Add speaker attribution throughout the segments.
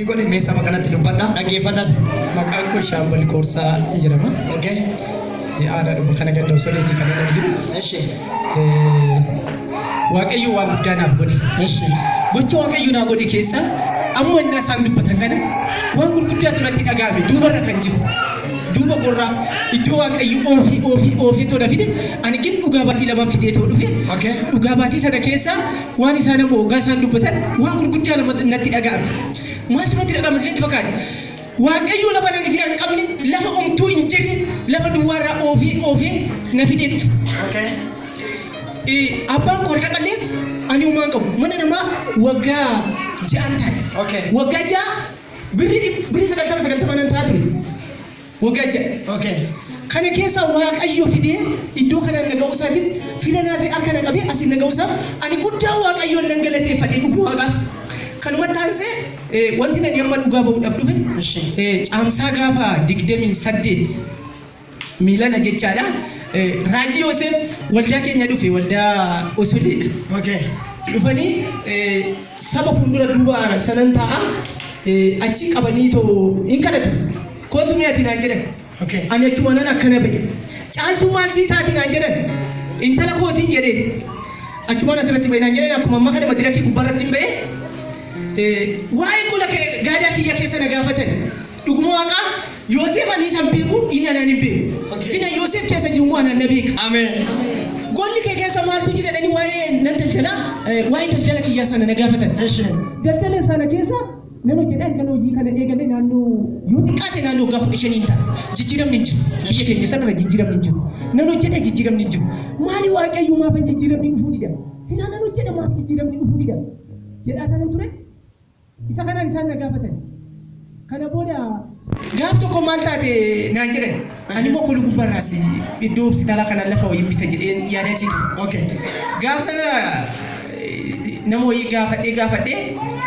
Speaker 1: Godhe mee saba kanatti dubbadhaa dhaggeeffadhaas.
Speaker 2: Maqaan koo Shaambal Koorsaa jedhama.
Speaker 1: Okay.
Speaker 2: Aadaadhuma kana ganda osoleetii kan inni jiru.
Speaker 1: Eshi.
Speaker 2: Waaqayyo waan guddaa naaf godhe.
Speaker 1: Eshi.
Speaker 2: Gocha Waaqayyo naa godhe keessaa amma innaa isaan dubbatan kana waan gurguddaatu natti dhaga'ame duubarra kan jiru. Duuba korraa iddoo Waaqayyo oofee oofee oofee tola fide ani gin dhugaa baatii lama fidee too dhufe.
Speaker 1: Okay.
Speaker 2: Dhugaa baatii sana keessaa waan isaan ammoo hoggaa isaan dubbatan waan gurguddaa lama natti dhaga'ame. Maaltu natti dhaga'ame isinitti fakkaate? Waaqayyo lafa nani fira hin qabne, lafa omtuu hin jirre, lafa duwwaarraa oofee oofee na fidee dhufe.
Speaker 1: Okay.
Speaker 2: Abbaan koo harka qalleessa, ani homaa hin qabu. Mana namaa waggaa 6n taa'e.
Speaker 1: Okay.
Speaker 2: Waggaa 6 birrii 90 90 nan ta'a ture. Waggaa 6.
Speaker 1: Okay.
Speaker 2: Kana keessa Waaqayyo fidee iddoo kanaan na ga'uu isaatiin fira naa ta'e harka na qabee asiin na ga'uu isaa ani guddaa Waaqayyoon nan galateeffadhe dhuguma Waaqaa. Kanumatti aansee wanti nani amma dhugaa ba'uudhaaf dhufe
Speaker 1: Eshi.
Speaker 2: Caamsaa gaafa 28 miilana jechaadha. Raajii Yoseef waldaa keenya dhufe, waldaa Osoleedha.
Speaker 1: Okay.
Speaker 2: Dhufanii saba fuuldura duuba sanan taa'a achi qabanii too hin kadhatu. Kootu mee ati naan jedhan.
Speaker 1: Okay.
Speaker 2: Ani achuma nan akkana ba'e. Caaltuu maal sii taati naan jedhan. Intala kootiin jedheen. Achumaan asirratti ba'e naan jedhan, akkuma ammaa kana madirakii gubbaarratti hin ba'e. Waa'ee gola gaadaa kiyya keessa na gaafatan. Dhuguma Waaqaa Yoosef ani isa hin beeku, inni anaan hin beeku.
Speaker 1: Okay.
Speaker 2: Jina Yoosef keessa jiru immoo anaan na beeka.
Speaker 1: Ameen.
Speaker 2: Golli kee keessa maaltu jira jedhanii waa'ee nan daldala, waa'ee daldala kiyyaa sana na gaafatan.
Speaker 1: Eshi.
Speaker 2: Daldala sana keessa nan hojjedha, ergan hojii kana eegale naannoo yoo xiqqaate naannoo waggaa 15n ta'a. Jijjiiramni hin jiru. Biyya keenya sanarra jijjiiramni hin jiru. Nan hojjedha, jijjiiramni hin jiru. Maali Waaqayyo, maafan jijjiiramni dhufuu dida? Silaa nan hojjedha, maaf jijjiiramni dhufuu dida? Jedhaa tanan ture. Isa kanaan isaan na gaafatan. Kana booda gaaf tokko maal taate naan jedhan. Ani immoo koluu gubbaarraas iddoo hospitaalaa kanaan lafa wayii bita jedheen yaadatii ture.
Speaker 1: Okay.
Speaker 2: Gaaf sana nama wayii gaafadhee gaafadhee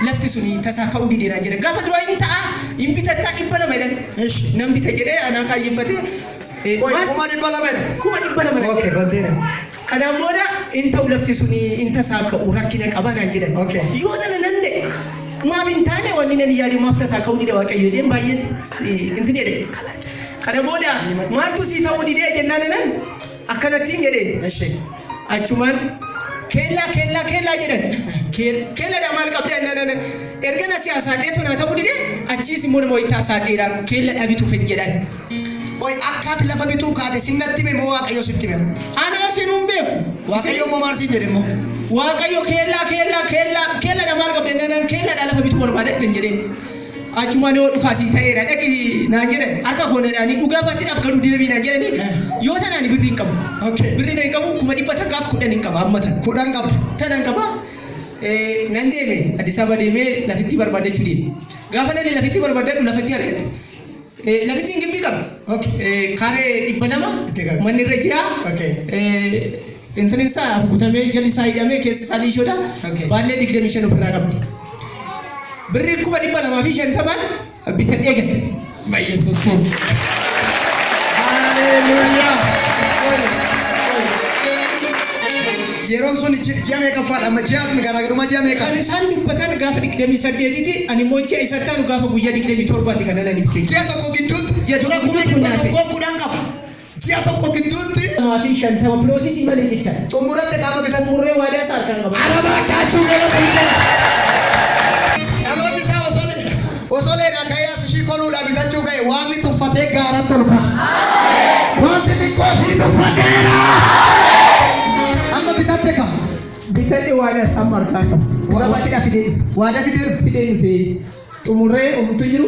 Speaker 2: lafti suni tasaa ka'uu didee naan jedhan. Gaafa duraa hin ta'a, hin bitattaa, 200 jedhan.
Speaker 1: Eshi.
Speaker 2: Nan bita jedhee anaa kaayyeffatee.
Speaker 1: Oi, 200,000 jedhe.
Speaker 2: 200,000 naan
Speaker 1: Okay,
Speaker 2: jedhan.
Speaker 1: continue.
Speaker 2: Kanaan booda hin ta'u, lafti suni hin tasaa ka'u, rakkina qaba naan jedhan.
Speaker 1: Okay.
Speaker 2: Yoo tana nan ta'e maaf hin taane, wanni nan yaade maaf tasaa ka'uu dida Waaqayyo jedheen baay'een intin jedhe. Kana booda maaltu sii ta'uu didee jennaan anan akkanattiin jedheen.
Speaker 1: Eshi.
Speaker 2: Achumaan keellaa keellaa keellaa jedhan. Keellaadhaa maal qabda jennaan anan erga na siyaasaadhee tonaa ta'uu didee achiis immoo nama wayii taasaadheera keella bituuf hin jedhan.
Speaker 1: Oi, akka ati lafa bituu kaate sinnatti hime moo Waaqayyo sitti hime?
Speaker 2: Anoo sinuu hin beeku.
Speaker 1: Waaqayyo immoo maal siin jedhe immoo?
Speaker 2: Waaqayyo keellaa keellaa keellaa keellaadha maal qabda jennaan keellaadhaa lafa bituu barbaada jettan jedheen. Achumaan yoo dhukaasii ta'eera dhaqi naan jedhan, harka koo nadhaanii dhugaa baatiidhaaf garuu deebii naan jedhanii yoo tanaan birrii hin qabu.
Speaker 1: Okay.
Speaker 2: Birrii hin qabu, 110,000 hin qaba amma tana.
Speaker 1: 10 qabda.
Speaker 2: Tanan qaba. Nan deeme, Addis Ababa deemee lafitti barbaadachuu deeme. Gaafa nani lafitti barbaadadhu lafatti argadhe. Lafittiin gimbii qabdi.
Speaker 1: Okay.
Speaker 2: Kaaree 200
Speaker 1: Itti qabi.
Speaker 2: manni irra jira.
Speaker 1: Okay.
Speaker 2: Intalli isaa rukutamee jalli isaa hidhamee keessi isaa liishoodha.
Speaker 1: Okay.
Speaker 2: Baallee 25 ofirraa qabdi. Birrii 250,000n bitadhee gale.
Speaker 1: Baay'eesus. Haleluuyaa. Oi, oi. Yeroon sun ji'a meeqaffaadha? Amma ji'a garaagarummaa ji'a meeqa?
Speaker 2: Kan isaan dubbatan gaafa 28ti, ani immoo ji'a isatti aanu gaafa guyyaa 27ti kan ani bitee.
Speaker 1: Ji'a tokko gidduutti
Speaker 2: Ji'a
Speaker 1: dura
Speaker 2: tokko
Speaker 1: kuma
Speaker 2: gidduutti
Speaker 1: dhibba
Speaker 2: naaf ta'e.
Speaker 1: tokkoof kudhan qaba. Ji'a tokko gidduutti
Speaker 2: 250 processii malee jechaadha.
Speaker 1: Xumuratte qaama bitan.
Speaker 2: Xumurree waadaa isaa harkaan qaba.
Speaker 1: Arabaa kaachuu galata guddaa. Dhaloonni isaa osoo leedhaa ka'ee as ishii koluudhaa bitachuu ka'e waan tuffatee gaaratti ol buute. Wanti xiqqoo sii tuffadheera. Amma bitatte ka.
Speaker 2: Bitadhe, waadaa isaa amma harkaan qaba. Gabaatiidhaa fidee dhufe.
Speaker 1: Waadaa fidee dhufe.
Speaker 2: Fidee dhufe, xumurree omtu jiru.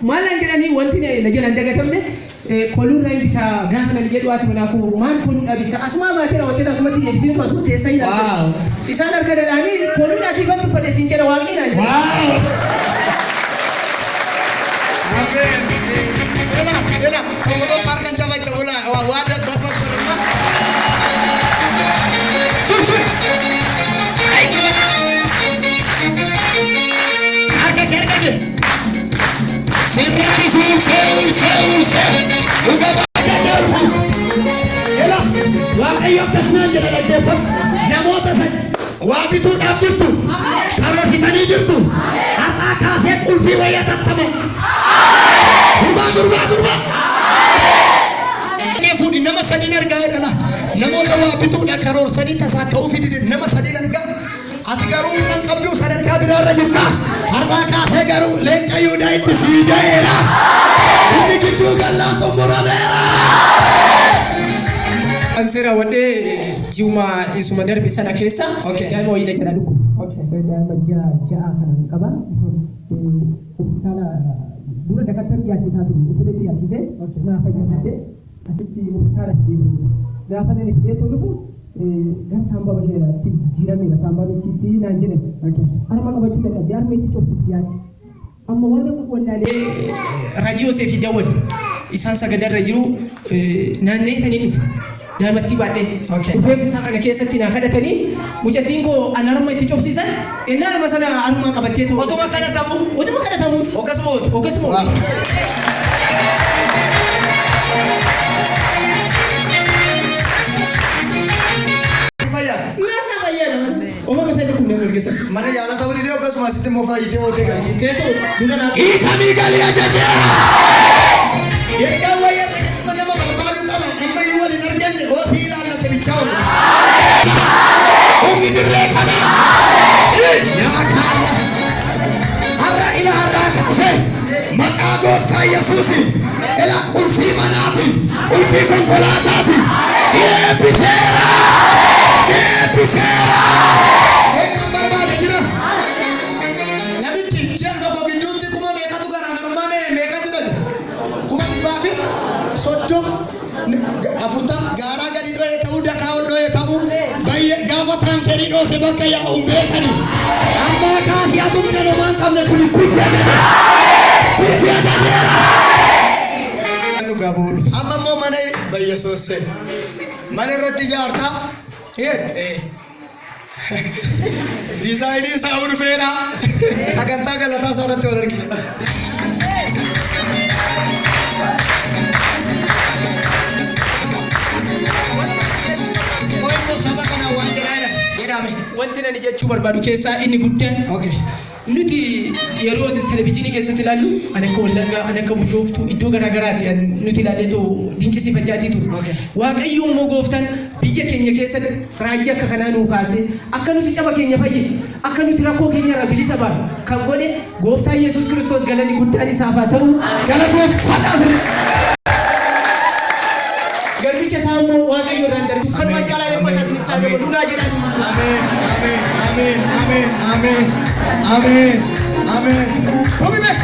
Speaker 2: Maal naan jedhanii, wanti na jalaan dagatamne koluurraa hin bitaa gaafa nan jedhu haati manaa koo maal koluudhaa bitaa, asumaa baatee raawwattee asumatti deebitee asuma teessa hin argatu. Isaan harka dhadhaanii koluudhaa siifan tuffadhe siin jedha Waaqni naan jedha.
Speaker 1: Wow! Ameen. Ela, ela, tokko tokko harkan cabacha ola, waa dabbat godhama. Chur chur. Ay, jaba. Harka kee, harka kee. Sirriitti sii seewi seewi seewi. Dhuga baay'ee ulfu. Ela, Waaqayyo akkas naan jedha, dhaggeeffadhu. Namoota sadi waa bituudhaaf jirtu. Karoorsitanii jirtu. Har'aa kaasee qulfii wayyatattan. Karoorsanii tasaa ka'uu fi dide nama sadiin argaa. Ati garuu humna hin qabdu, sadarkaa biraarra jirta. Har'aa kaasee garuu leenca Yihudaa itti sii ga'eera. Inni gidduu gallaa xumurameera.
Speaker 2: Kan raawwadhee ji'uma isuma darbe sana keessa daa'ima wayii na jalaa dhukkuba. Daa'ima ji'a 6 kana hin qaba. Hospitaala dura dakattar yaalchisaa ture. Usuletti yaalchisee naa fayyadamte asitti hospitaala fidee ture. Gaafa nani fidee too dhufu gara saambaa basheeraatti jijjiirameera. Saambaa bichiitti naan jedhan. Harma qabachuu dadhabde, harma itti cobsifti yaati. Amma waan akka wallaalee raajii Yoseefii dawwale. Isaan sagadarra jiru, naanna'eetanii dhufu. Daa'imattii baadhee. Dhufee kutaa kana keessatti naa kadhatanii, mucattiin koo an harma itti cobsiisan innaa harma sana harma qabattee too.
Speaker 1: Otuma kadhatamu.
Speaker 2: Otuma kadhatamuuti.
Speaker 1: Akkasuma ooti.
Speaker 2: Akkasuma ooti.
Speaker 1: Fayyaa.
Speaker 2: Naasaa fayyaadha. Oma mataa dhukkubne mirgisan.
Speaker 1: Mana yaala ta'uu didee akkasuma asitti immoo fayyitee ootee galu.
Speaker 2: Teetoo dura naa.
Speaker 1: Hiikamii galii ajajeera. Ergaa wayyaa dhaqeessa nama barbaaduu qaba. Amma iyyuu waliin arganne hoosii ilaallate bichaa oolu. Humni dirree kana. Yaa kaarra. Har'a ila har'aa kaasee maqaa gooftaa Yesuusiin ila qulfii manaatiin, qulfii konkolaataatiin si eebbiseera. Si eebbiseera. Eegaan barbaade jira. Namichi ji'a tokko gidduutti kuma meeqatu garaagarummaa meeqa jira jedhu. 130,000, 40 gaaraa gadi dho'ee ta'uu, dakaa ol dho'ee ta'uu, baay'ee gaafa taankerii dhoose bakka yaa'u hin beekani. Ammaa kaasii atumna namaa hin qabne kun biti ajaje. Biti ajajeera.
Speaker 2: Dhugaa ba'uu dhufe.
Speaker 1: Amma immoo mana Bayyesuus mana irratti ijaartaa. Diizaayinii isaa dhufeera. Sagantaa galataa isaa irratti wal argina. Qoy immoo saba kana waan jedhaa jedhame.
Speaker 2: Wanti nani jechuu barbaadu keessaa inni guddaan nuti yeroo televizyiinii keessatti ilaallu an akka Wallaggaa, an akka Bishooftuu, iddoo garaa garaati an nuti ilaalleetu dinqisiifachaatii ture. Waaqayyo immoo gooftaan biyya keenya keessatti raajii akka kanaa nuu kaasee akka nuti caba keenya fayyinu, akka nuti rakkoo keenya irraa bilisa baanu kan godhe gooftaa Yesuus Kiristoos galanni guddaan isaaf haa ta'u.
Speaker 1: Galateeffadhaa.
Speaker 2: Garbicha isaa immoo Waaqayyo irraan darbu. Kanumaan caalaa eebba isaa isiniif haa dabalu. Naa jedhaa.
Speaker 1: Ameen, ameen, ameen, ameen, ameen, ameen, ameen. Tobi mee.